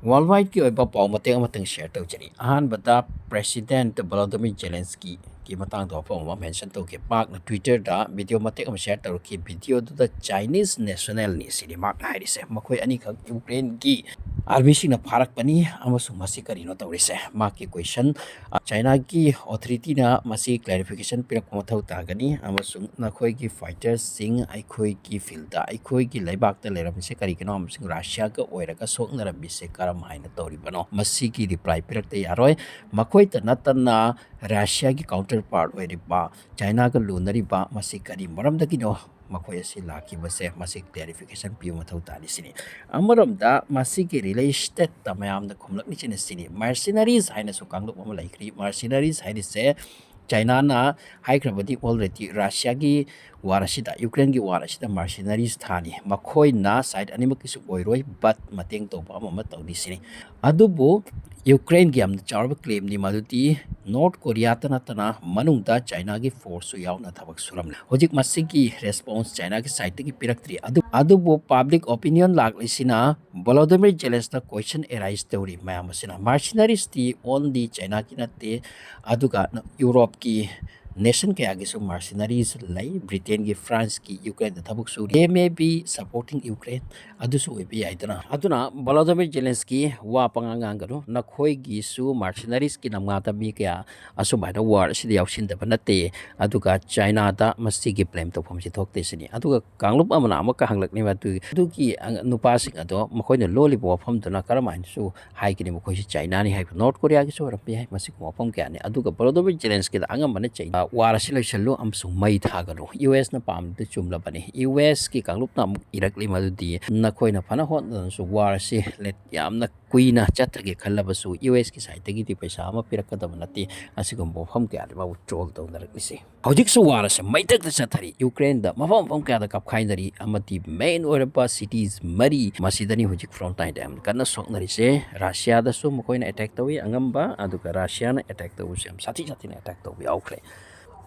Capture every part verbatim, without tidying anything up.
Worldwide ꯀꯤ ꯑꯣꯏꯕ ꯄꯥꯎ ꯃꯇꯦꯛ ꯑꯃꯇꯪ share ꯇꯧꯖꯔꯤ꯫ ꯑꯍꯥꯟꯕꯗ President Volodymyr Zelensky ꯒꯤ ꯃꯇꯥꯡꯗ ꯋꯥꯐꯝ ꯑꯃ mention ꯇꯧꯈꯤ꯫ ꯃꯍꯥꯛꯅ Twitter ꯗ video ꯃꯇꯦꯛ ꯑꯃ share ꯇꯧꯔꯛꯈꯤ꯫ Video ꯗꯨꯗ Chinese national ꯅꯤ ꯁꯤꯅꯤ ꯃꯍꯥꯛꯅ ꯍꯥꯏꯔꯤꯁꯦ꯫ ꯃꯈꯣꯏ ꯑꯅꯤꯈꯛ Ukraine ꯒꯤ army ꯁꯤꯡꯅ ꯐꯥꯔꯛꯄꯅꯤ ꯑꯃꯁꯨꯡ ꯃꯁꯤ ꯀꯔꯤꯅꯣ ꯇꯧꯔꯤꯁꯦ? ꯃꯍꯥꯛꯀꯤ question, ꯑ, China ꯒꯤ authority ꯅ ꯃꯁꯤ clarification ꯄꯤꯔꯛꯄ ꯃꯊꯧ ꯇꯥꯒꯅꯤ ꯑꯃꯁꯨꯡ ꯅꯈꯣꯏꯒꯤ fighter ꯁꯤꯡ ꯑꯩꯈꯣꯏꯒꯤ field ꯗ, ꯑꯩꯈꯣꯏꯒꯤ ꯂꯩꯕꯥꯛꯇ ꯂꯩꯔꯝꯃꯤꯁꯦ ꯀꯔꯤꯒꯤꯅꯣ ꯑꯃꯁꯨꯡ Russia ꯒ ꯑꯣꯏꯔꯒ ꯁꯣꯛꯅꯔꯝꯃꯤꯁꯦ ꯀꯔꯝ ꯍꯥꯏꯅ ꯇꯧꯔꯤꯕꯅꯣ? ꯃꯁꯤꯒꯤ reply ꯄꯤꯔꯛꯇ ꯌꯥꯔꯣꯏ꯫ ꯃꯈꯣꯏꯇ ꯅꯠꯇꯅ Russia ꯒꯤ counterpart ꯑꯣꯏꯔꯤꯕ China ꯒ ꯂꯨꯅꯔꯤꯕ ꯃꯁꯤ ꯀꯔꯤ ꯃꯔꯝꯗꯒꯤꯅꯣ ꯃꯈꯣꯏ ꯑꯁꯤ ꯂꯥꯛꯈꯤꯕꯁꯦ? ꯃꯁꯤ clarification ꯄꯤꯕ ꯃꯊꯧ ꯇꯥꯔꯤ ꯁꯤꯅꯤ꯫ ꯑꯃꯔꯣꯝꯗ ꯃꯁꯤꯒꯤ related ꯇ ꯃꯌꯥꯝꯅ ꯈꯨꯝꯂꯛꯂꯤꯁꯤꯅ ꯁꯤꯅꯤ, mercenaries ꯍꯥꯏꯅꯁꯨ ꯀꯥꯡꯂꯨꯞ ꯑꯃ ꯂꯩꯈ꯭ꯔꯤ꯫ Mercenaries ꯍꯥꯏꯔꯤꯁꯦ China ꯅ ꯍꯥꯏꯈ꯭ꯔꯕꯗꯤ already Russia ꯒꯤ war ꯑꯁꯤꯗ, Ukraine ꯒꯤ war ꯑꯁꯤꯗ mercenaries ꯊꯥꯅꯤ꯫ ꯃꯈꯣꯏꯅ side ꯑꯅꯤꯃꯛꯀꯤꯁꯨ ꯑꯣꯏꯔꯣꯏ, but ꯃꯇꯦꯡ ꯇꯧꯕ ꯑꯃ ꯑꯃ ꯇꯧꯅꯤ ꯁꯤꯅꯤ꯫ ꯑꯗꯨꯕꯨ Ukraine ꯒꯤ ꯌꯥꯝꯅ ꯆꯥꯎꯔꯕ claim ꯅꯤ ꯃꯗꯨꯗꯤ North Korea ꯇ ꯅꯠꯇꯅ ꯃꯅꯨꯡꯗ China ꯒꯤ force ꯁꯨ ꯌꯥꯎꯅ ꯊꯕꯛ ꯁꯨꯔꯝꯂꯦ꯫ ꯍꯧꯖꯤꯛ ꯃꯁꯤꯒꯤ response China ꯒꯤ side ꯇꯒꯤ ꯄꯤꯔꯛꯇ꯭ꯔꯤ꯫ ꯑꯗꯨ, ꯑꯗꯨꯕꯨ public opinion ꯂꯥꯛꯂꯤꯁꯤꯅ Volodymyr Zelensky ꯗ question arise ꯇꯧꯔꯤ ꯃꯌꯥꯝ ꯑꯁꯤꯅ꯫ Mercenaries ꯇꯤ only China ꯒꯤ ꯅꯠꯇꯦ, ꯑꯗꯨꯒ Europe ꯀꯤ nation ꯀꯌꯥꯒꯤꯁꯨ mercenaries ꯂꯩ꯫ Britain ꯒꯤ, France ꯀꯤ, Ukraine ꯗ ꯊꯕꯛ ꯁꯨꯔꯤ꯫ They may be supporting Ukraine, ꯑꯗꯨꯁꯨ ꯑꯣꯏꯕ ꯌꯥꯏꯗꯅ꯫ ꯑꯗꯨꯅ Volodymyr Zelensky ꯋꯥ ꯄꯉꯥꯡ ꯉꯥꯡꯒꯅꯨ꯫ ꯅꯈꯣꯏꯒꯤꯁꯨ mercenaries ꯀꯤ ꯅꯃꯥꯗ ꯃꯤ ꯀꯌꯥ ꯑꯁꯨꯃꯥꯏꯅ war ꯑꯁꯤꯗ ꯌꯥꯎꯁꯤꯟꯗꯕ ꯅꯠꯇꯦ꯫ ꯑꯗꯨꯒ China ꯗ ꯃꯁꯤꯒꯤ blame ꯇꯧꯐꯝꯁꯤ ꯊꯣꯛꯇꯦ ꯁꯤꯅꯤ꯫ ꯑꯗꯨꯒ ꯀꯥꯡꯂꯨꯞ ꯑꯃꯅ ꯑꯃꯨꯛꯀ ꯍꯪꯂꯛꯂꯤꯕ ꯑꯗꯨꯒꯤ, ꯑꯗꯨꯒꯤ ꯅꯨꯄꯥꯁꯤꯡ ꯑꯗꯣ ꯃꯈꯣꯏꯅ ꯂꯣꯜꯂꯤꯕ ꯋꯥꯐꯝꯗꯨꯅ ꯀꯔꯝꯍꯥꯏꯅꯁꯨ ꯍꯥꯏꯒꯅꯤ ꯃꯈꯣꯏꯁꯤ China ꯅꯤ ꯍꯥꯏꯕ? North Korea ꯒꯤꯁꯨ ꯑꯣꯏꯔꯝꯕ ꯌꯥꯏ꯫ ꯃꯁꯤꯒꯨꯝꯕ ꯋꯥꯐꯝ ꯀꯌꯥꯅꯤ꯫ ꯑꯗꯨꯒ Volodymyr Zelensky ꯗ ꯑꯉꯝꯕꯅ China, war ꯑꯁꯤ ꯂꯣꯏꯁꯤꯜꯂꯨ ꯑꯃꯁꯨꯡ ꯃꯩ ꯊꯥꯒꯅꯨ꯫ U S ꯅ ꯄꯥꯝꯕꯗꯨ ꯆꯨꯝꯂꯕꯅꯤ꯫ U S ꯀꯤ ꯀꯥꯡꯂꯨꯞꯅ ꯑꯃꯨꯛ ꯏꯔꯛꯂꯤ ꯃꯗꯨꯗꯤ ꯅꯈꯣꯏꯅ ꯐꯅ ꯍꯣꯠꯅꯗꯨꯅꯁꯨ war ꯑꯁꯤ ꯂꯦꯠ-, ꯌꯥꯝꯅ ꯀꯨꯏꯅ ꯆꯠꯊꯒꯦ ꯈꯜꯂꯕꯁꯨ U S ꯀꯤ side ꯇꯒꯤꯗꯤ ꯄꯩꯁꯥ ꯑꯃ ꯄꯤꯔꯛꯀꯗꯕ ꯅꯠꯇꯦ꯫ ꯑꯁꯤꯒꯨꯝꯕ ꯋꯥꯐꯝ ꯀꯌꯥꯅꯤ ꯃꯥꯕꯨ troll ꯇꯧꯅꯔꯛꯂꯤꯁꯤ꯫ ꯍꯧꯖꯤꯛꯁꯨ war ꯑꯁꯤ ꯃꯩꯇꯛꯇ ꯆꯠꯊꯔꯤ꯫ Ukraine ꯗ ꯃꯐꯝ ꯃꯐꯝ ꯀꯌꯥꯗ ꯀꯥꯞꯈꯥꯏꯅꯔꯤ ꯑꯃꯗꯤ main ꯑꯣꯏꯔꯕ cities ꯃꯔꯤ ꯃꯁꯤꯗꯅꯤ ꯍꯧꯖꯤꯛ front line ꯗ ꯌꯥꯝ ꯀꯟꯅ ꯁꯣꯛꯅꯔꯤꯁꯦ꯫ Russia ꯗꯁꯨ ꯃꯈꯣꯏꯅ attack ꯇꯧꯏ ꯑꯉꯝꯕ, ꯑꯗꯨꯒ Russia ꯅ attack ꯇꯧꯕꯁꯨ ꯌꯥꯝ ꯁꯥꯊꯤ ꯁꯥꯊꯤꯅ attack ꯇꯧꯕ ꯌꯥꯎꯈ꯭ꯔꯦ꯫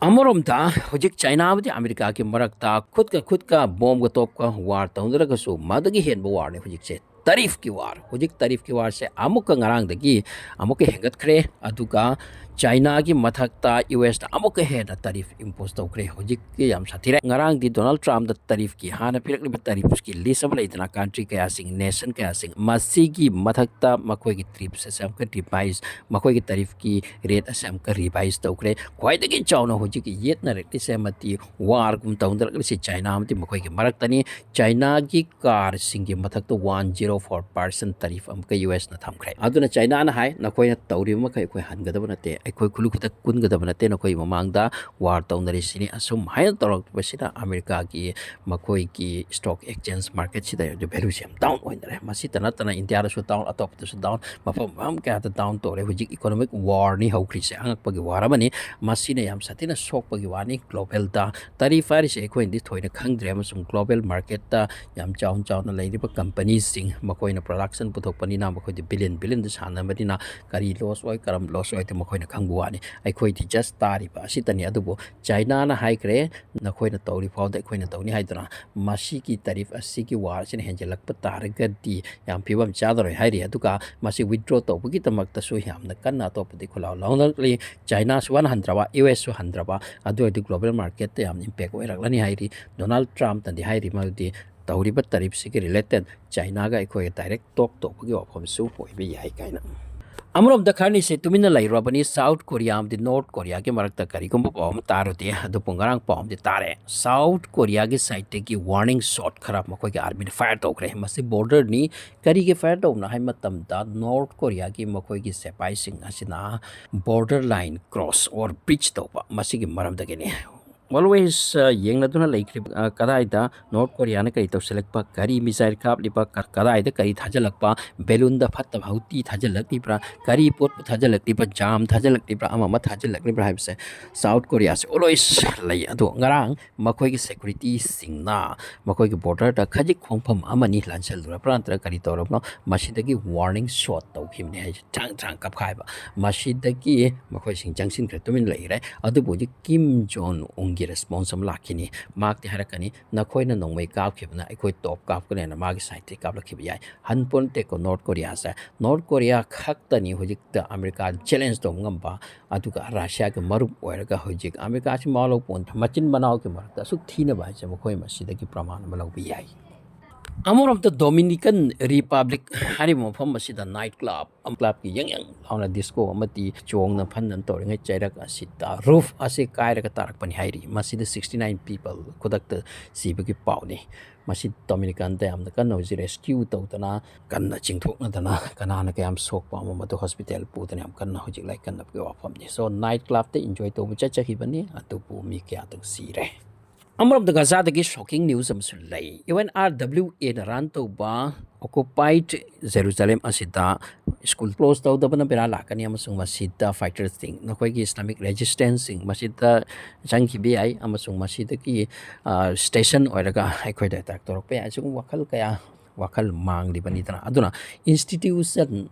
ꯑꯃꯔꯣꯝꯗ ꯍꯧꯖꯤꯛ China ꯑꯃꯗꯤ America ꯒꯤ ꯃꯔꯛꯇ ꯈꯨꯠꯀ ꯈꯨꯠꯀ, bomb ꯒ ꯇꯣꯞꯀ war ꯇꯧꯅꯔꯒꯁꯨ ꯃꯗꯨꯗꯒꯤ ꯍꯦꯟꯕ war ꯅꯤ ꯍꯧꯖꯤꯛꯁꯦ꯫ ꯇꯔꯤꯐꯀꯤ ꯋꯥꯔ, ꯍꯧꯖꯤꯛ ꯇꯔꯤꯐꯀꯤ ꯋꯥꯔꯁꯦ ꯑꯃꯨꯛꯀ ꯉꯔꯥꯡꯗꯒꯤ ꯑꯃꯨꯛꯀ ꯍꯦꯟꯒꯠꯈ꯭ꯔꯦ꯫ ꯑꯗꯨꯒ ꯆꯥꯏꯅꯥꯒꯤ ꯃꯊꯛꯇ ꯌꯨ ꯑꯦꯁꯅ ꯑꯃꯨꯛꯀ ꯍꯦꯟꯅ ꯇꯔꯤꯐ ꯏꯝꯄꯣꯁ ꯇꯧꯈ꯭ꯔꯦ꯫ ꯍꯧꯖꯤꯛꯇꯤ ꯌꯥꯝ ꯁꯥꯊꯤꯔꯦ꯫ ꯉꯔꯥꯡꯗꯤ ꯗꯣꯅꯥꯜꯗ ꯇ꯭ꯔꯝꯞꯇ ꯇꯔꯤꯐꯀꯤ, ꯍꯥꯟꯅ ꯄꯤꯔꯛꯂꯤꯕ ꯇꯔꯤꯐꯀꯤ ꯂꯤꯁ ꯑꯃ ꯂꯩꯗꯅ, ꯀꯟꯇ꯭ꯔꯤ ꯀꯌꯥꯁꯤꯡ, ꯅꯦꯁꯟ ꯀꯌꯥꯁꯤꯡ, ꯃꯁꯤꯒꯤ ꯃꯊꯛꯇ ꯃꯈꯣꯏꯒꯤ ꯇꯔꯤꯐꯁꯦ ꯑꯃꯨꯛꯀ ꯔꯤꯚꯥꯏꯁ, ꯃꯈꯣꯏꯒꯤ ꯇꯔꯤꯐꯀꯤ ꯔꯦꯠ ꯑꯁꯦ ꯑꯃꯨꯛꯀ ꯔꯤꯚꯥꯏꯁ ꯇꯧꯈ꯭ꯔꯦ꯫ ꯈ꯭ꯋꯥꯏꯗꯒꯤ ꯆꯥꯎꯅ ꯍꯧꯖꯤꯛ ꯌꯦꯠꯅꯔꯛꯂꯤꯁꯦ ꯑꯃꯗꯤ ꯋꯥꯔꯒꯨꯝ ꯇꯧꯅꯔꯛꯂꯤꯁꯦ ꯆꯥꯏꯅꯥ ꯑꯃꯗꯤ ꯃꯈꯣꯏꯒꯤ ꯃꯔꯛꯇꯅꯤ꯫ ꯆꯥꯏꯅꯥꯒꯤ ꯀꯥꯔꯁꯤꯡꯒꯤ ꯃꯊꯛꯇ ꯋꯥꯟ ꯖꯤꯔꯣ ꯐꯣꯔ ꯄꯥꯔꯁꯦꯟ ꯇꯔꯤꯐ ꯑꯃꯨꯛꯀ ꯌꯨ ꯑꯦꯁꯅ ꯊꯝꯈ꯭ꯔꯦ꯫ ꯑꯗꯨꯅ ꯆꯥꯏꯅꯥꯅ ꯍꯥꯏ, "ꯅꯈꯣꯏꯅ ꯇꯧꯔꯤꯕ ꯃꯈꯩ ꯑꯩꯈꯣꯏ ꯍꯟꯒꯗꯕ ꯅꯠꯇꯦ, ꯑꯩꯈꯣꯏ ꯈꯨꯂꯨ ꯈꯨꯠꯇ ꯀꯨꯟꯒꯗꯕ ꯅꯠꯇꯦ, ꯅꯈꯣꯏ ꯃꯃꯥꯡꯗ ꯋꯥꯔ ꯇꯧꯅꯔꯤꯁꯤꯅꯤ"꯫ ꯑꯁꯨꯝ ꯍꯥꯏꯅ ꯇꯧꯔꯛꯄꯁꯤꯗ ꯑꯃꯦꯔꯤꯀꯥꯒꯤ ꯃꯈꯣꯏꯒꯤ ꯁ꯭ꯇꯣꯛ ꯑꯦꯛꯁꯆꯦꯟꯖ ꯃꯥꯔꯀꯦꯠꯁꯤꯗ ꯚꯦꯂꯨꯁꯦ ꯌꯥꯝ ꯗꯥꯎꯟ ꯑꯣꯏꯅꯔꯦ꯫ ꯃꯁꯤꯇ ꯅꯠꯇꯅ ꯏꯟꯗꯤꯌꯥꯗꯁꯨ ꯗꯥꯎꯟ, ꯑꯇꯣꯞꯄꯗꯁꯨ ꯗꯥꯎꯟ, ꯃꯐꯝ ꯃꯐꯝ ꯀꯌꯥꯗ ꯗꯥꯎꯟ ꯇꯧꯔꯦ꯫ ꯍꯧꯖꯤꯛ ꯏꯀꯣꯅꯣꯃꯤꯛ ꯋꯥꯔꯅꯤ ꯍꯧꯈ꯭ꯔꯤꯁꯦ, ꯑꯉꯛꯄꯒꯤ ꯋꯥꯔ ꯑꯃꯅꯤ꯫ ꯃꯁꯤꯅ ꯌꯥꯝ ꯁꯥꯊꯤꯅ ꯁꯣꯛꯄꯒꯤ ꯋꯥꯅꯤ꯫ ꯒ꯭ꯂꯣꯕꯦꯜꯗ ꯇꯔꯤꯐ ꯍꯥꯏꯔꯤꯁꯦ ꯑꯩꯈꯣꯏꯅꯗꯤ ꯊꯣꯏꯅ ꯈꯪꯗ꯭ꯔꯦ, ꯑꯃꯁꯨꯡ ꯒ꯭ꯂꯣꯕꯦꯜ ꯃꯥꯔꯀꯦꯠꯇ ꯌꯥꯝ ꯆꯥꯎꯅ ꯆꯥꯎꯅ ꯂꯩꯔꯤꯕ ꯀꯝꯄꯅꯤꯁꯤꯡ, ꯃꯈꯣꯏꯅ ꯄ꯭ꯔꯗꯛꯁꯟ ꯄꯨꯊꯣꯛꯄꯅꯤꯅ, ꯃꯈꯣꯏꯗꯤ ꯕꯤꯂꯤꯌꯟ ꯕꯤꯂꯤꯌꯟꯗ ꯁꯥꯟꯅꯕꯅꯤꯅ ꯀꯔꯤ ꯂꯣꯁ ꯑꯣꯏ, ꯀꯔꯝ ꯂꯣꯁ ꯑꯣꯏ, ꯑꯗꯨ ꯃꯈꯣꯏꯅ ꯈꯪꯕ ꯋꯥꯅꯤ꯫ ꯑꯩꯈꯣꯏꯗꯤ ꯖꯁ ꯇꯥꯔꯤꯕ ꯑꯁꯤꯇꯅꯤ꯫ ꯑꯗꯨꯕꯨ ꯆꯥꯏꯅꯥꯅ ꯍꯥꯏꯈ꯭ꯔꯦ, "ꯅꯈꯣꯏꯅ ꯇꯧꯔꯤ ꯐꯥꯎꯗ ꯑꯩꯈꯣꯏꯅ ꯇꯧꯅꯤ" ꯍꯥꯏꯗꯨꯅ꯫ ꯃꯁꯤꯒꯤ ꯇꯔꯤꯐ ꯑꯁꯤꯒꯤ ꯋꯥꯔ ꯑꯁꯤꯅ ꯍꯦꯟꯖꯜꯂꯛꯄ ꯇꯥꯔꯒꯗꯤ ꯌꯥꯝ ꯐꯤꯕꯝ ꯆꯥꯗꯔꯣꯏ ꯍꯥꯏꯔꯤ꯫ ꯑꯗꯨꯒ ꯃꯁꯤ ꯋꯤꯗ꯭ꯔꯣ ꯇꯧꯕꯒꯤꯗꯃꯛꯇꯁꯨ ꯌꯥꯝꯅ ꯀꯟꯅ ꯑꯇꯣꯞꯄꯗꯤ ꯈꯨꯜꯂꯥꯎ ꯂꯥꯎꯅꯔꯛꯂꯤ꯫ ꯆꯥꯏꯅꯥꯁꯨ ꯍꯟ-, ꯍꯟꯗ꯭ꯔꯕ, ꯌꯨ ꯑꯦꯁꯁꯨ ꯍꯟꯗ꯭ꯔꯕ, ꯑꯗꯨ ꯑꯣꯏꯔꯗꯤ ꯒ꯭ꯂꯣꯕꯦꯜ ꯃꯥꯔꯀꯦꯠꯇ ꯌꯥꯝꯅ ꯏꯝꯄꯦꯛ ꯑꯣꯏꯔꯛꯂꯅꯤ ꯍꯥꯏꯔꯤ꯫ ꯗꯣꯅꯥꯜꯗ ꯇ꯭ꯔꯝꯞꯅꯗꯤ ꯍꯥꯏꯔꯤ, ꯃꯗꯨꯗꯤ ꯇꯧꯔꯤꯕ ꯇꯔꯤꯐꯁꯤꯒꯤ ꯔꯤꯂꯦꯇꯦꯠ ꯆꯥꯏꯅꯥꯒ ꯑꯩꯈꯣꯏꯒ ꯗꯥꯏꯔꯦꯛ ꯇꯣꯛ ꯇꯧꯕꯒꯤ ꯋꯥꯐꯝꯁꯨ ꯑꯣꯏꯕ ꯌꯥꯏ ꯀꯥꯏꯅ꯫ ꯑꯃꯔꯣꯝꯗ ꯈꯔꯅꯤꯁꯦ ꯇꯨꯃꯤꯟꯅ ꯂꯩꯔꯨꯔꯕꯅꯤ꯫ ꯁꯥꯎꯠ ꯀꯣꯔꯤꯌꯥ ꯑꯃꯗꯤ ꯅꯣꯔꯠ ꯀꯣꯔꯤꯌꯥꯒꯤ ꯃꯔꯛꯇ ꯀꯔꯤꯒꯨꯝꯕ ꯄꯥꯎ ꯑꯃ ꯇꯥꯔꯨꯗꯦ, ꯑꯗꯨꯕꯨ ꯉꯔꯥꯡ ꯄꯥꯎ ꯑꯃꯗꯤ ꯇꯥꯔꯦ꯫ ꯁꯥꯎꯠ ꯀꯣꯔꯤꯌꯥꯒꯤ ꯁꯥꯏꯠꯇꯒꯤ ꯋꯥꯔꯅꯤꯡ ꯁꯣꯠ ꯈꯔ ꯃꯈꯣꯏꯒꯤ ꯑꯥꯔꯃꯤꯅ ꯐꯥꯌꯔ ꯇꯧꯈ꯭ꯔꯦ꯫ ꯃꯁꯤ ꯕꯣꯔꯗꯔꯅꯤ꯫ ꯀꯔꯤꯒꯤ ꯐꯥꯌꯔ ꯇꯧꯕꯅꯣ ꯍꯥꯏꯕ ꯃꯇꯝꯗ, ꯅꯣꯔꯠ ꯀꯣꯔꯤꯌꯥꯒꯤ ꯃꯈꯣꯏꯒꯤ ꯁꯤꯄꯥꯏꯁꯤꯡ ꯑꯁꯤꯅ border line cross or breach ꯇꯧꯕ, ꯃꯁꯤꯒꯤ ꯃꯔꯝꯗꯒꯤꯅꯤ꯫ ꯑꯣꯜꯋꯦꯁ, ꯑ, ꯌꯦꯡꯅꯗꯨꯅ ꯂꯩꯈ꯭ꯔꯤꯕ, ꯑ, ꯀꯗꯥꯏꯗ ꯅꯣꯔꯠ ꯀꯣꯔꯤꯌꯥꯅ ꯀꯔꯤ ꯇꯧꯁꯤꯜꯂꯛꯄ, ꯀꯔꯤ ꯃꯤꯁꯥꯏꯜ ꯀꯥꯞꯂꯤꯕ, ꯀ-, ꯀꯗꯥꯏꯗ ꯀꯔꯤ ꯊꯥꯖꯤꯜꯂꯛꯄ, ꯕꯦꯂꯨꯟꯗ ꯐꯠꯇꯕ ꯍꯥꯎꯇꯤ ꯊꯥꯖꯤꯜꯂꯛꯂꯤꯕ꯭ꯔꯥ, ꯀꯔꯤ ꯄꯣꯠꯄꯨ ꯊꯥꯖꯤꯜꯂꯛꯂꯤꯕ꯭ꯔꯥ, ꯖꯥꯝ ꯊꯥꯖꯤꯜꯂꯛꯂꯤꯕ꯭ꯔꯥ, ꯑꯃ ꯑꯃ ꯊꯥꯖꯤꯜꯂꯛꯂꯤꯕ꯭ꯔꯥ ꯍꯥꯏꯕꯁꯦ ꯁꯥꯎꯠ ꯀꯣꯔꯤꯌꯥꯁꯦ ꯑꯣꯜꯋꯦꯁ ꯂꯩ꯫ ꯑꯗꯣ ꯉꯔꯥꯡ ꯃꯈꯣꯏꯒꯤ ꯁꯦꯀ꯭ꯌꯨꯔꯤꯇꯤꯁꯤꯡꯅ ꯃꯈꯣꯏꯒꯤ ꯕꯣꯔꯗꯔꯗ ꯈꯖꯤꯛ ꯈꯣꯡꯐꯝ ꯑꯃꯅꯤ ꯂꯥꯟꯁꯤꯜꯂꯨꯔꯕ꯭ꯔꯥ ꯅꯠꯇ꯭ꯔꯒ ꯀꯔꯤ ꯇꯧꯔꯕꯅꯣ, ꯃꯁꯤꯗꯒꯤ ꯋꯥꯔꯅꯤꯡ ꯁꯣꯠ ꯇꯧꯈꯤꯕꯅꯤ ꯍꯥꯏꯁꯦ, ꯊ꯭ꯔꯥꯡ ꯊ꯭ꯔꯥꯡ ꯀꯞꯈꯥꯏꯕ꯫ ꯃꯁꯤꯗꯒꯤ ꯃꯈꯣꯏꯁꯤꯡ ꯆꯪꯁꯤꯟꯈ꯭ꯔꯦ, ꯇꯨꯃꯤꯟ ꯂꯩꯈ꯭ꯔꯦ꯫ ꯑꯗꯨꯕꯨ ꯍꯧꯖꯤꯛ ꯀꯤꯝ ꯖꯣꯟ ꯎꯟꯒꯤ ꯔꯦꯁꯄꯣꯟꯁ ꯑꯃ ꯂꯥꯛꯈꯤꯅꯤ꯫ ꯃꯍꯥꯛꯇꯤ ꯍꯥꯏꯔꯛꯀꯅꯤ, "ꯅꯈꯣꯏꯅ ꯅꯣꯡꯃꯩ ꯀꯥꯞꯈꯤꯕꯅ ꯑꯩꯈꯣꯏ ꯇꯣꯞ ꯀꯥꯞꯀꯅꯤ" ꯍꯥꯏꯅ ꯃꯥꯒꯤ ꯁꯥꯏꯠꯇꯒꯤ ꯀꯥꯞꯂꯛꯈꯤꯕ ꯌꯥꯏ꯫ ꯍꯟꯄꯣꯟꯇꯦꯀꯣ ꯅꯣꯔꯠ ꯀꯣꯔꯤꯌꯥꯁꯦ꯫ ꯅꯣꯔꯠ ꯀꯣꯔꯤꯌꯥ ꯈꯛꯇꯅꯤ ꯍꯧꯖꯤꯛꯇ ꯑꯃꯦꯔꯤꯀꯥ ꯆꯦꯂꯦꯟꯖ ꯇꯧꯕ ꯉꯝꯕ, ꯑꯗꯨꯒ ꯔꯁꯤꯌꯥꯒꯤ ꯃꯔꯨꯞ ꯑꯣꯏꯔꯒ ꯍꯧꯖꯤꯛ ꯑꯃꯦꯔꯤꯀꯥꯁꯤ ꯃꯋꯥ ꯂꯧꯄꯣꯟ ꯃꯆꯤꯟ ꯃꯅꯥꯎꯒꯤ ꯃꯔꯛꯇ ꯑꯁꯨꯛ ꯊꯤꯅꯕ ꯍꯥꯏꯁꯦ ꯃꯈꯣꯏ ꯃꯁꯤꯗꯒꯤ ꯄ꯭ꯔꯃꯥꯟ ꯑꯃ ꯂꯧꯕ ꯌꯥꯏ꯫ ꯑꯃꯔꯣꯝꯗ ꯗꯣꯃꯤꯅꯤꯀꯟ ꯔꯤꯄꯕ꯭ꯂꯤꯛ ꯍꯥꯏꯔꯤꯕ ꯃꯐꯝ ꯑꯁꯤꯗ ꯅꯥꯏꯠ ꯀ꯭ꯂꯕ, ꯀ꯭ꯂꯕꯀꯤ ꯌꯪ ꯌꯪ ꯂꯥꯎꯅ ꯗꯤꯁꯀꯣ ꯑꯃꯗꯤ ꯆꯣꯡꯅ ꯐꯟꯗꯅ ꯇꯧꯔꯤꯉꯩ ꯆꯩꯔꯛ ꯑꯁꯤꯗ ꯔꯨꯐ ꯑꯁꯤ ꯀꯥꯏꯔꯒ ꯇꯥꯔꯛꯄꯅꯤ ꯍꯥꯏꯔꯤ꯫ ꯃꯁꯤꯗ sixty nine people ꯈꯨꯗꯛꯇ ꯁꯤꯕꯒꯤ ꯄꯥꯎꯅꯤ꯫ ꯃꯁꯤ ꯗꯣꯃꯤꯅꯤꯀꯥꯟꯗ ꯌꯥꯝꯅ ꯀꯟꯅ ꯍꯧꯖꯤꯛ ꯔꯦꯁꯀ꯭ꯌꯨ ꯇꯧꯗꯅ, ꯀꯟꯅ ꯆꯤꯡꯊꯣꯛꯅꯗꯅ, ꯀꯅꯥꯅ ꯀꯌꯥꯝ ꯁꯣꯛꯄ ꯑꯃ ꯃꯗꯨ ꯍꯣꯁꯄꯤꯇꯥꯜ ꯄꯨꯗꯅ ꯌꯥꯝ ꯀꯟꯅ ꯍꯧꯖꯤꯛ ꯂꯥꯏꯀꯠꯅꯕꯒꯤ ꯋꯥꯐꯝꯅꯤ꯫ ꯁꯣ ꯅꯥꯏꯠ ꯀ꯭ꯂꯕꯇ ꯏꯟꯖꯣꯏ ꯇꯧꯕ ꯆꯠꯆꯈꯤꯕꯅꯤ, ꯑꯗꯨꯕꯨ ꯃꯤ ꯀꯌꯥꯗꯪ ꯁꯤꯔꯦ꯫ ꯑꯃꯔꯣꯝꯗ ꯒꯖꯥꯗꯒꯤ ꯁꯣꯀꯤꯡ ꯅ꯭ꯌꯨꯁ ꯑꯃꯁꯨ ꯂꯩ꯫ ꯌꯨ ꯑꯦꯟ ꯑꯥꯔ ꯗꯕ꯭ꯂꯤꯎ ꯑꯦꯅ ꯔꯟ ꯇꯧꯕ ꯑꯣꯀꯨꯄꯥꯏꯠ ꯖꯦꯔꯨꯖꯥꯂꯦꯝ ꯑꯁꯤꯗ ꯁ꯭ꯀꯨꯜ ꯀ꯭ꯂꯣꯖ ꯇꯧꯗꯕꯅ ꯕꯦꯔꯥ ꯂꯥꯛꯀꯅꯤ ꯑꯃꯁꯨꯡ ꯃꯁꯤꯗ ꯐꯥꯏꯇꯔꯁꯤꯡ, ꯅꯈꯣꯏꯒꯤ ꯏꯁꯂꯥꯃꯤꯛ ꯔꯦꯖꯤꯁꯇꯦꯟꯁꯁꯤꯡ ꯃꯁꯤꯗ ꯆꯪꯈꯤꯕ ꯌꯥꯏ ꯑꯃꯁꯨꯡ ꯃꯁꯤꯗꯒꯤ, ꯑ, ꯁ꯭ꯇꯦꯁꯟ ꯑꯣꯏꯔꯒ ꯑꯩꯈꯣꯏꯗ ꯑꯦꯇꯦꯛ ꯇꯧꯔꯛꯄ ꯌꯥꯏ꯫ ꯑꯁꯤꯒꯨꯝꯕ ꯋꯥꯈꯜ ꯀꯌꯥ, ꯋꯥꯈꯜ ꯃꯥꯡꯂꯤꯕꯅꯤꯗꯅ꯫ ꯑꯗꯨꯅ ꯏꯟꯁꯇꯤꯇ꯭ꯌꯨꯁꯟ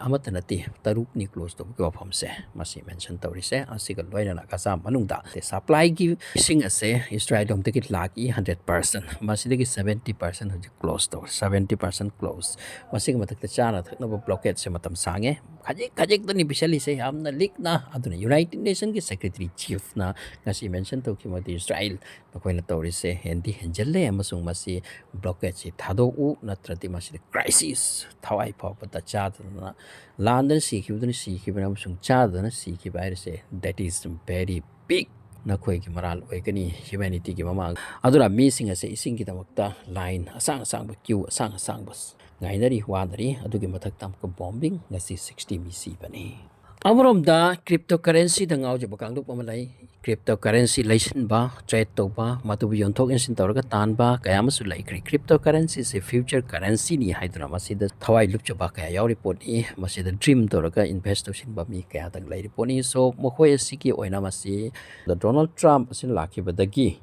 ꯑꯃꯠꯇ ꯅꯠꯇꯦ, ꯇꯔꯨꯛꯅꯤ ꯀ꯭ꯂꯣꯖ ꯇꯧꯕꯒꯤ ꯋꯥꯐꯝꯁꯦ ꯃꯁꯤ ꯃꯦꯟꯁꯟ ꯇꯧꯔꯤꯁꯦ꯫ ꯑꯁꯤꯒ ꯂꯣꯏꯅꯅ ꯒꯖꯥ ꯃꯅꯨꯡꯗ ꯁꯄ꯭ꯂꯥꯏꯒꯤ ꯏꯁꯤꯡ ꯑꯁꯦ ꯏꯁꯔꯥꯏꯜꯂꯣꯝꯗꯒꯤ ꯂꯥꯛꯏ ꯍꯟꯗ꯭ꯔꯦꯠ ꯄꯥꯔꯁꯦꯟ, ꯃꯁꯤꯗꯒꯤ ꯁꯕꯦꯟꯇꯤ ꯄꯥꯔꯁꯦꯟ ꯍꯧꯖꯤꯛ ꯀ꯭ꯂꯣꯖ ꯇꯧꯔꯦ, ꯁꯕꯦꯟꯇꯤ ꯄꯥꯔꯁꯦꯟ ꯀ꯭ꯂꯣꯖ꯫ ꯃꯁꯤꯒꯤ ꯃꯊꯛꯇ ꯆꯥꯅ ꯊꯛꯅꯕ ꯕ꯭ꯂꯣꯀꯦꯠꯁꯦ ꯃꯇꯝ ꯁꯥꯡꯉꯦ, ꯈꯖꯤꯛ ꯈꯖꯤꯛꯇꯅꯤ ꯄꯤꯁꯜꯂꯤꯁꯦ, ꯌꯥꯝꯅ ꯂꯤꯛꯅ꯫ ꯑꯗꯨꯅ ꯌꯨꯅꯥꯏꯇꯦꯠ ꯅꯦꯁꯟꯒꯤ ꯁꯦꯀ꯭ꯔꯦꯇꯔꯤ ꯆꯤꯐꯅ ꯉꯁꯤ ꯃꯦꯟꯁꯟ ꯇꯧꯈꯤꯕꯗꯤ ꯏꯁꯔꯥꯏꯜ ꯅꯈꯣꯏꯅ ꯇꯧꯔꯤꯁꯦ ꯍꯦꯟꯗꯤ ꯍꯦꯟꯖꯜꯂꯦ ꯑꯃꯁꯨꯡ ꯃꯁꯤ ꯕ꯭ꯂꯣꯀꯦꯠꯁꯤ ꯊꯥꯗꯣꯛꯎ, ꯅꯠꯇ꯭ꯔꯗꯤ ꯃꯁꯤꯗ ꯀ꯭ꯔꯥꯏꯁꯤꯁ ꯊꯋꯥꯏ ꯐꯥꯎꯕꯗ ꯆꯥꯗꯗꯅ ꯂꯥꯟꯗꯅ ꯁꯤꯈꯤꯕꯗꯨꯅ ꯁꯤꯈꯤꯕꯅꯤ ꯑꯃꯁꯨꯡ ꯆꯥꯗꯅ ꯁꯤꯈꯤꯕ ꯍꯥꯏꯔꯤꯁꯦ, that is very big, ꯅꯈꯣꯏꯒꯤ ꯃꯔꯥꯜ ꯑꯣꯏꯒꯅꯤ ꯍ꯭ꯌꯨꯃꯦꯅꯤꯇꯤꯒꯤ ꯃꯃꯥꯡ꯫ ꯑꯗꯨꯅ ꯃꯤꯁꯤꯡ ꯑꯁꯦ ꯏꯁꯤꯡꯒꯤꯗꯃꯛꯇ ꯂꯥꯏꯟ ꯑꯁꯥꯡ ꯑꯁꯥꯡꯕ, ꯀ꯭ꯌꯨ ꯑꯁꯥꯡ ꯑꯁꯥꯡꯕ ꯉꯥꯏꯅꯔꯤ, ꯋꯥꯅꯔꯤ꯫ ꯑꯗꯨꯒꯤ ꯃꯊꯛꯇ ꯑꯃꯨꯛꯀ ꯕꯣꯝꯕꯤꯡ, ꯉꯁꯤ ꯁꯤꯛꯁꯇꯤ ꯃꯤ ꯁꯤꯕꯅꯤ꯫ ꯑꯃꯔꯣꯝꯗ ꯀ꯭ꯔꯤꯞꯇꯣ ꯀꯔꯦꯟꯁꯤꯗ ꯉꯥꯎꯖꯕ ꯀꯥꯡꯂꯨꯞ ꯑꯃ ꯂꯩ꯫ ꯀ꯭ꯔꯤꯞꯇꯣ ꯀꯔꯦꯟꯁꯤ ꯂꯩꯁꯤꯟꯕ, ꯇ꯭ꯔꯦꯗ ꯇꯧꯕ, ꯃꯗꯨꯕꯨ ꯌꯣꯟꯊꯣꯛ ꯌꯣꯟꯁꯤꯟ ꯇꯧꯔꯒ ꯇꯥꯟꯕ ꯀꯌꯥ ꯑꯃꯁꯨ ꯂꯩꯈ꯭ꯔꯦ꯫ ꯀ꯭ꯔꯤꯞꯇꯣ ꯀꯔꯦꯟꯁꯤꯁꯦ ꯐ꯭ꯌꯨꯆꯔ ꯀꯔꯦꯟꯁꯤꯅꯤ ꯍꯥꯏꯗꯨꯅ ꯃꯁꯤꯗ ꯊꯋꯥꯏ ꯂꯨꯞꯆꯕ ꯀꯌꯥ ꯌꯥꯎꯔꯤ ꯄꯣꯠꯅꯤ꯫ ꯃꯁꯤꯗ ꯗ꯭ꯔꯤꯝ ꯇꯧꯔꯒ ꯏꯟꯚꯦꯁ ꯇꯧꯁꯤꯟꯕ ꯃꯤ ꯀꯌꯥꯗꯪ ꯂꯩꯔꯤ ꯄꯣꯠꯅꯤ꯫ ꯁꯣ ꯃꯈꯣꯏ ꯑꯁꯤꯒꯤ ꯑꯣꯏꯅ ꯃꯁꯤ ꯗꯣꯅꯥꯜꯗ ꯇ꯭ꯔꯝꯞ ꯑꯁꯤꯅ ꯂꯥꯛꯈꯤꯕꯗꯒꯤ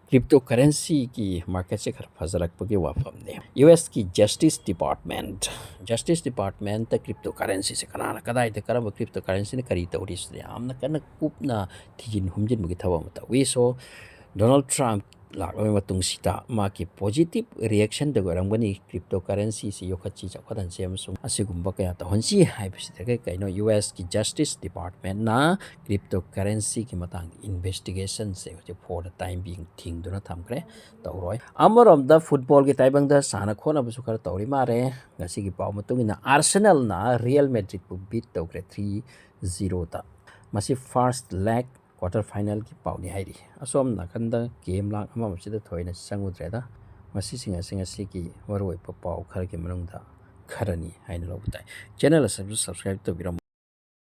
ꯀ꯭ꯔꯤꯞꯇꯣ ꯀꯔꯦꯟꯁꯤꯒꯤ ꯃꯥꯔꯀꯦꯠꯁꯦ ꯈꯔ ꯐꯖꯔꯛꯄꯒꯤ ꯋꯥꯐꯝꯅꯦ꯫ ꯌꯨ ꯑꯦꯁꯀꯤ ꯖꯁꯇꯤꯁ ꯗꯤꯄꯥꯔꯠꯃꯦꯟꯠ, ꯖꯁꯇꯤꯁ ꯗꯤꯄꯥꯔꯠꯃꯦꯟꯠꯇ ꯀ꯭ꯔꯤꯞꯇꯣ ꯀꯔꯦꯟꯁꯤꯁꯦ ꯀꯅꯥꯅ ꯀꯗꯥꯏꯗ ꯀꯔꯝꯕ ꯀ꯭ꯔꯤꯞꯇꯣ ꯀꯔꯦꯟꯁꯤꯅ ꯀꯔꯤ ꯇꯧꯔꯤꯁꯤꯅ ꯌꯥꯝꯅ ꯀꯟꯅ ꯀꯨꯞꯅ ꯊꯤꯖꯤꯟ ꯍꯨꯝꯖꯤꯟꯕꯒꯤ ꯊꯕꯛ ꯑꯃ ꯇꯧꯏ꯫ ꯁꯣ ꯗꯣꯅꯥꯜꯗ ꯇ꯭ꯔꯝꯞ ꯂꯥꯛꯂꯕ ꯃꯇꯨꯡꯁꯤꯗ ꯃꯥꯒꯤ ꯄꯣꯖꯤꯇꯤꯞ ꯔꯤꯌꯦꯛꯁꯟꯗꯒꯤ ꯑꯣꯏꯔꯝꯒꯅꯤ ꯀ꯭ꯔꯤꯞꯇꯣ ꯀꯔꯦꯟꯁꯤꯁꯤ ꯌꯣꯛꯈꯠꯁꯤ ꯆꯥꯎꯈꯠꯍꯟꯁꯤ ꯑꯃꯁꯨꯡ ꯑꯁꯤꯒꯨꯝꯕ ꯀꯌꯥ ꯇꯧꯍꯟꯁꯤ ꯍꯥꯏꯕꯁꯤꯗꯒꯤ ꯀꯩꯅꯣ ꯌꯨ ꯑꯦꯁꯀꯤ ꯖꯁꯇꯤꯁ ꯗꯤꯄꯥꯔꯠꯃꯦꯟꯠꯅ ꯀ꯭ꯔꯤꯞꯇꯣ ꯀꯔꯦꯟꯁꯤꯒꯤ ꯃꯇꯥꯡꯗ ꯏꯟꯚꯦꯁꯇꯤꯒꯦꯁꯟꯁꯦ ꯍꯧꯖꯤꯛ for the time being ꯊꯤꯡꯗꯨꯅ ꯊꯝꯈ꯭ꯔꯦ, ꯇꯧꯔꯣꯏ꯫ ꯑꯃꯔꯣꯝꯗ ꯐꯨꯠꯕꯣꯜꯒꯤ ꯇꯥꯏꯕꯪꯗ ꯁꯥꯟꯅ ꯈꯣꯠꯅꯕꯁꯨ ꯈꯔ ꯇꯧꯔꯤ ꯃꯥꯜꯂꯦ꯫ ꯉꯁꯤꯒꯤ ꯄꯥꯎ ꯃꯇꯨꯡ ꯏꯟꯅ ꯑꯥꯔꯁꯦꯅꯦꯜꯅ ꯔꯤꯌꯦꯜ ꯃꯦꯗ꯭ꯔꯤꯠꯄꯨ ꯕꯤꯠ ꯇꯧꯈ꯭ꯔꯦ ꯊ꯭ꯔꯤ ꯖꯤꯔꯣꯗ꯫ ꯃꯁꯤ ꯐꯥꯔꯁ ꯂꯦꯛ ꯀ꯭ꯋꯥꯇꯔ ꯐꯥꯏꯅꯦꯜꯒꯤ ꯄꯥꯎꯅꯤ ꯍꯥꯏꯔꯤ꯫ ꯑꯁꯣꯝ ꯅꯥꯀꯟꯗ ꯒꯦꯝ ꯂꯥꯡ ꯑꯃ ꯑꯃꯁꯤꯗ ꯊꯣꯏꯅ ꯆꯪꯉꯨꯗ꯭ꯔꯦꯗ꯫ ꯃꯁꯤꯁꯤꯡ ꯑꯁꯤ ꯉꯁꯤꯒꯤ ꯃꯔꯨꯑꯣꯏꯕ ꯄꯥꯎ ꯈꯔꯒꯤ ꯃꯅꯨꯡꯗ ꯈꯔꯅꯤ ꯍꯥꯏꯅ ꯂꯧꯕ ꯇꯥꯏ꯫ ꯆꯦꯅꯦꯜ ꯑꯁꯤꯕꯨ ꯁꯕꯁꯀ꯭ꯔꯥꯏꯕ ꯇꯧꯕꯤꯔꯝꯃꯨ꯫